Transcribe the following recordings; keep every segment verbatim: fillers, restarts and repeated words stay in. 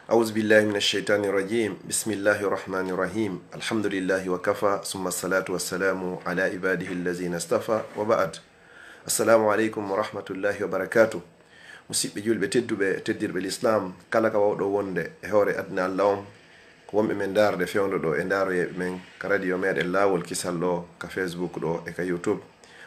أعوذ بالله من الشيطان الرجيم. بسم الله الرحمن الرحيم. الحمد لله وكفى، ثم الصلاة والسلام على عباده الذين اصطفى، وبعد. السلام عليكم ورحمة الله وبركاته. Musiɗɓe julɓe tedduɓe, teddirɓe lislaam, kala ka wawɗo wonde e hoore aduna Allah on, ko wonɓe men ndaarde fewndo ɗo e ndaaroyeeɓe men ka radio meɗen Laawol Kisal ɗo, ka Facebook ɗo e ka YouTube.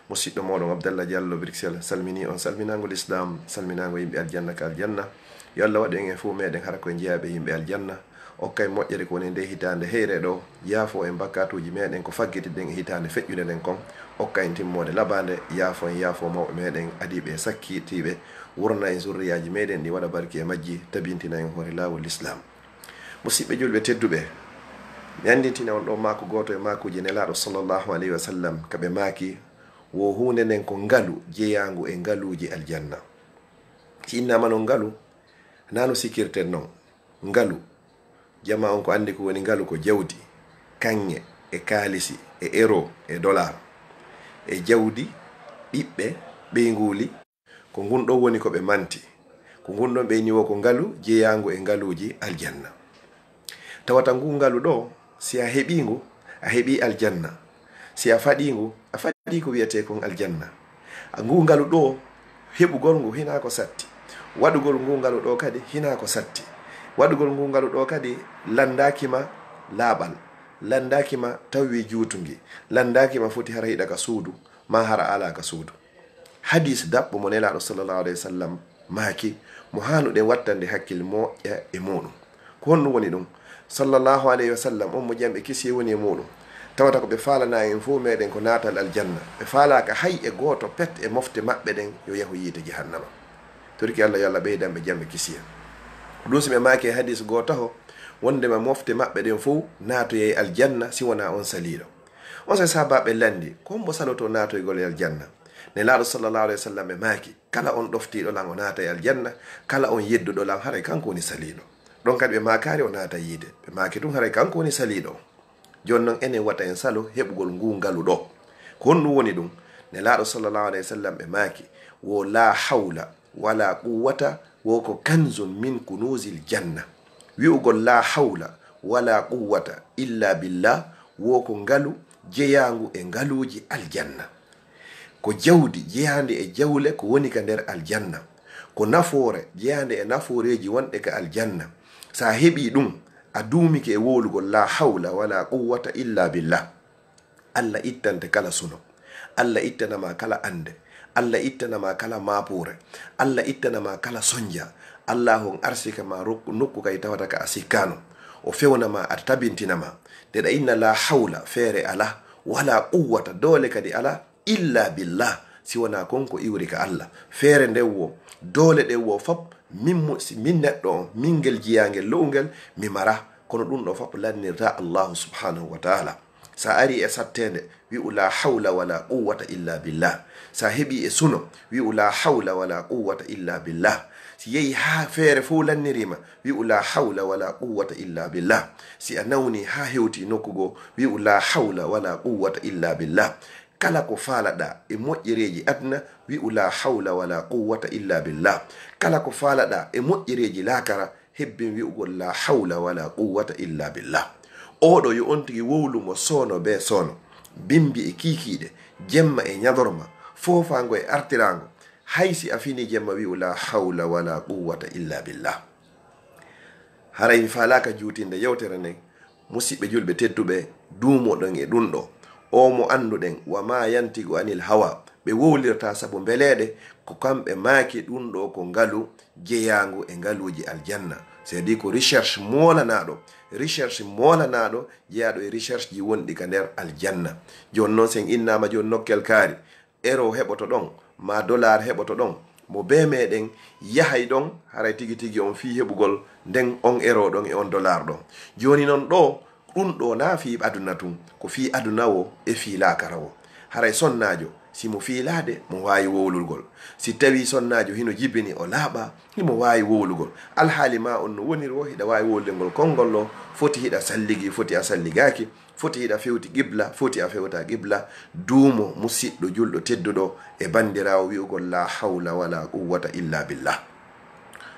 Musiɗɗo moɗon Abdallah Diallo Bruxelles salmini on salminaango lislaam, salminaango yimɓe aljanna ka aljanna. Yo Allah waɗu en e fuu meɗen hara koye jeyaaɓe yimɓe aljanna. Okka en moƴƴere ko woni e nde hitaande heyre ɗo, yaafo en bakkaatuuji meɗen ko faggitiɗen e hitaande feƴƴunde nden kon. Okka en timmoode labaande, yaafo en, yaafo mawɓe meɗen adiiɓe e sakkitiiɓe, wurna en zurriyaaji meɗen ɗi, waɗa barki e majji, tabintina en hoore laawol lislaam. Musiɗɓe julɓe tedduɓe, mi anndintina on ɗo maaku gooto e maakuuji Nelaaɗo sallallahu alayhi wa sallam ka ɓe maaki, wo huunde nden ko ngalu jeyaangu e ngaluuji aljanna. Si innaama non ngalu, naa no sikkirten non. Ngalu, jamaa on ko anndi ko woni ngalu, ko jawdi, kaŋŋe, e kaalisi, e euro, e dollar, e jawdi, ɓiɓɓe, ɓeynguuli. Ko ngun ɗon woni ko ɓe manti. Ko ngun ɗon ɓe inni wo ko ngalu jeyaangu e ngaluuji aljanna. Tawata ngu ngalu ɗo, si a heɓii ngu, a heɓii aljanna. Si a faɗii ngu, a faɗii ko wiyetee kon aljanna. A ngu ngalu ɗo, heɓugol ngu hinaa ko satti. Waɗugol ngu ngalu ɗo kadi hinaa ko satti. Waɗugol ngu ngalu ɗo kadi lanndaaki ma laaɓal, lanndaaki ma tawwi juutungi, lanndaaki ma foti hara hiɗa ka suudu, maa hara alaa ka suudu. Hadiis daɓɓo mo Nelaaɗo sallallahu alayhi wa sallam maaki, mo haanuɗen wattande hakkil moƴƴa e muuɗum. Ko honɗum woni ɗum? Sallallahu alayhi wa sallam, on mo jam e kisiyee woni e muuɗum, tawata ko ɓe faalanaa en fow meɗen ko naatal aljanna. Ɓe faalaaka hay e gooto pet e mofte maɓɓe ɗen yo yahu yiite jahannama. Toriki Allah yo Allah ɓeydan ɓe jam e kisiyee. Ɗum si ɓe maaki e hadiis gootaho, wondema mofte maɓɓe ɗen fow naatoyay aljanna si wonaa on saliiɗo. On saa'i sahaabaaɓe lanndi, ko hombo saloto naatoygol e aljanna? Nelaaɗo sallallahu alayhi wa sallam ɓe maaki, kala on ɗoftiiɗo lan o naatay aljanna, kala on yedduɗo lan haray kanko woni saliiɗo. Ɗon kadi ɓe maakaali o naatay yiite, ɓe maaki tun haray kanko woni saliiɗo. Jooni non enen wata en salo heɓugol ngu ngalu ɗo. Ko honɗum woni ɗum? Nelaaɗo sallallahu alayhi wa sallam ɓe maaki, wo laa hawla wala quwwata, wo ko kanzun min kunuzil janna. Wi'ugol laa hawla wala quwwata illa billah, wo ko ngalu jeyaangu e ngaluuji aljanna. Ko jawdi jeyaandi e jawle ko woni ka nder aljanna. Ko nafoore jeyaande e nafooreeji wonɗe ka aljanna. Si a heɓii ɗum, a duumike e wowlugol laa hawla wala quwwata illa billah. Allah ittante kala suno. Allah ittana ma kala annde. Allah ittana ma kala maapuure. Allah ittana ma kala sonja. Allaahu on arsika ma rokku nokku kay tawata ka a sikkaano. O fewna ma, a tabintina ma. Nde ɗa inna laa hawla, feere alaa, walaa quwwata, doole kadi alaa, illaa billaah, si wonaa kon ko iwri ka Allah. Feere nden wo, doole ɗen wo fop, min mo-, si min neɗɗo on, min ngel jiyaangel lo'ungel, mi maraa. Kono ɗum ɗo fop lannirta Allaahu subhaanahu wa taala. Si a arii e satteende, wi'u laa hawla walaa quwwata illaa billaah. Si a heɓii e suno, wi'u laa hawla walaa quwwata illaa billaah. Si yehi haa feere fow lanniriima, wi'u laa hawla walaa quwwata illaa billaah. Si a nawnii haa hewtii nokku goo, wi'u laa hawla walaa quwwata illaa billaah. Kala ko faalaɗaa e moƴƴereeji aduna, wi'u laa hawla walaa quwwata illaa billaah. Kala ko faalaɗaa e moƴƴereeji laakara, hebbin wi'ugol laa hawla walaa quwwata illaa billaah. Oɗo yo on tigi wowlu mo soono bee soono, bimbi e kiikiiɗe, jemma e ñalorma, foofaango e artiraango. Hay si a finii jemma, wi'u laa hawla walaa quwwata illaa billaah. Haray mi faalaaka juutinde yewtere nden, musiɓɓe julɓe tedduɓe, duumoɗon e ɗum ɗo. O mo annduɗen, wa maa yantiqu anil hawa, ɓe wowlirta sabu mbeleeɗe, ko kamɓe maaki ɗum ɗo ko ngalu jeyaangu e ngaluuji aljanna. C'est-à-dire ko recherche moolanaaɗo, recherche moolanaaɗo jeyaaɗo e recherche ji wonɗi ka nder aljanna. Jooni non, si en innaama jooni nokkel kaari, euro heɓoto ɗon, maa dollar heɓoto ɗon, mo bee meɗen yahay ɗon, haray tigi tigi on fii heɓugol nden on euro ɗon e on dollar ɗon. Jooni non ɗo, ɗum ɗo naa fii aduna tun, ko fii aduna wo e fii laakara wo. Haray sonnaajo, si mo fiilaade, mo waawi wowlugol. Si tawii sonnaajo hino jibini o laaɓaa, himo waawi wowlugol. Alhaali maa on no woniri wo, hiɗa waawi wowlugol konngol ɗo, foti hiɗa salligi, foti a salligaaki, foti hiɗa fewti qibla, foti a fewta qibla. Duumo musiɗɗo julɗo tedduɗo e banndiraawo wi'ugol laa hawla walaa quwwata illaa billaah.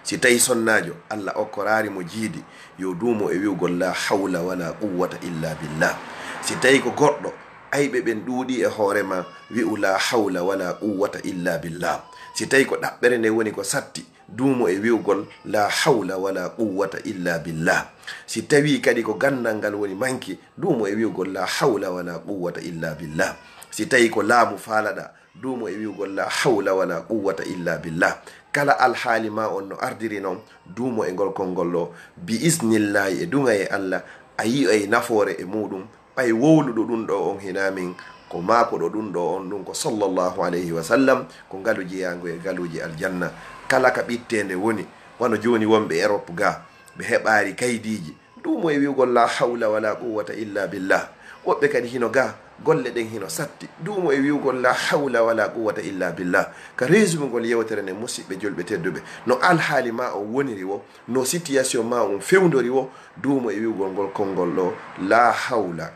Si tawi sonnaajo, Alla okkoraari mo jiidi, yo duumo e wi'ugol laa hawla walaa quwwata illaa billaah. Si tawi ko goɗɗo, ayɓe ɓen ɗuuɗii e hoore maa, wi'u laa hawla walaa quwwata illaa billaah. Si tawi ko ɗaɓɓere nde woni ko satti, duumo e wi'ugol laa hawla walaa quwwata illaa billaah. Si tawi kadi ko ganndal ngal woni manki, duumo e wi'ugol laa hawla walaa quwwata illaa billaah. Si tawi ko laamu faalaɗaa, duumo e wi'ugol laa hawla walaa quwwata illaa billaah. Kala alhaali maa on no ardiri non, duumo e ngol konngol ɗoo, bi isnillaahi, e duŋayee Alla, a yi'ay nafoore e muuɗum. Ɓay wowluɗo ɗum ɗoo on hinaa min, ko maakuɗo ɗum ɗoo on ɗum ko sallallaahu alayhi wa sallam, ko ngalu jeyaangu e ngaluuji aljanna. Kala ka ɓitteende woni, wano jooni wonɓe Erop gaa, ɓe heɓaali kaydiiji, duumo e wi'ugol laa hawla walaa quwwata illaa billaah. Woɓɓe kadi hino gaa, golle ɗen hino satti, duumo e wi'ugol laa hawla walaa quwwata illaa billaah. Ka reesumugol yewtere nden, musiɓɓe julɓe tedduɓe, no alhaali maa on woniri woo, no situation maa on fewndori woo, duumo e wi'ugol ngol konngol ɗoo, laa hawla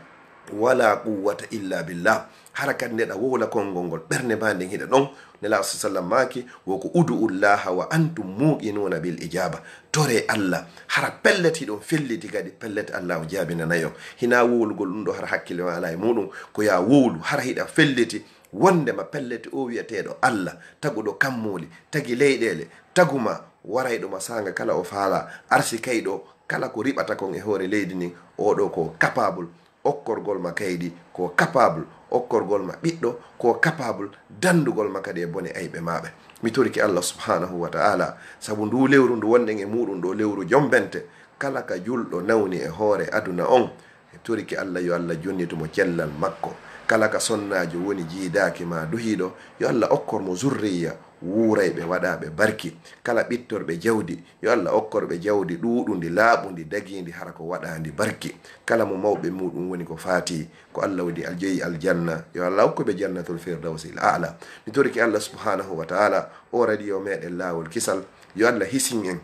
walaa quwwata illaa billaah. Hara kadi nde ɗa wowla konngol ngol, ɓernde maa nden hiɗa ɗon. Nelaaɗo sallallaahu alayhi wa sallam maaki, wo ko, "Ud'u llaaha wa antum muuqinuuna bil ijaaba." Toree Alla, hara pellet hiɗon felliti kadi, pellet Alla o jaabinanay on. Hinaa wowlugol ɗum ɗoo hara hakkille maa alaa e muuɗum, ko yaa wowlu hara hiɗa felliti wonndema pellet oo wi'eteeɗo Alla, taguɗo kammuuli, tagi leyɗeele, tagu maa, warayɗo ma saanga kala o faalaa, arsikayɗo kala ko riɓata kon e hoore leydi ndin, oo ɗoo ko capable okkorgol ma kaydi, ko capable okkorgol ma ɓiɗɗo, ko capable danndugol ma kadi e bone ayɓe maaɓe. Mi torike Alla subhaanahu wa ta'aalaa, sabu nduu lewru ndu wonɗen e muuɗum ɗoo, lewru jommbente, kala ka julɗo nawni e hoore aduna on, mi torike Alla yo Alla jonnitu mo cellal makko. Kala ka sonnaajo woni jiidaaki maa duhiiɗo, yo Alla okkor mo zurriya wuurayɓe waɗaaɓe barki. Kala ɓittorɓe jawdi, yo Alla okkor ɓe jawdi ɗuuɗundi, laaɓundi, dagiindi, hara ko waɗaandi barki. Kala mo mawɓe muuɗum woni ko faati, ko Alla woni aljeyi aljanna, yo Alla okku ɓe jannatul firdawsil a'la. Mi torike Alla subhaanahu wa ta'aalaa, oo radio meɗen Laawol Kisal, yo Alla hisin en,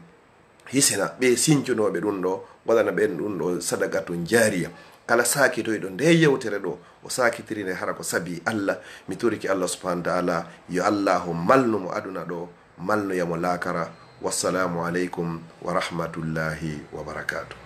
hisina ɓe sincunooɓe ɗum ɗoo, waɗana ɓen ɗum ɗoo sadaqatun jaariya. Kala saakitoyɗo ndee yewtere ɗoo, o saakitiri nde hara ko sabii Alla, mi torike Alla subhaanahu wa ta'aalaa, yo Allaahu malnu mo aduna ɗoo, malnoya mo laakara. Wassalaamu aleykum wa rahmatullaahi wa barakaatuh.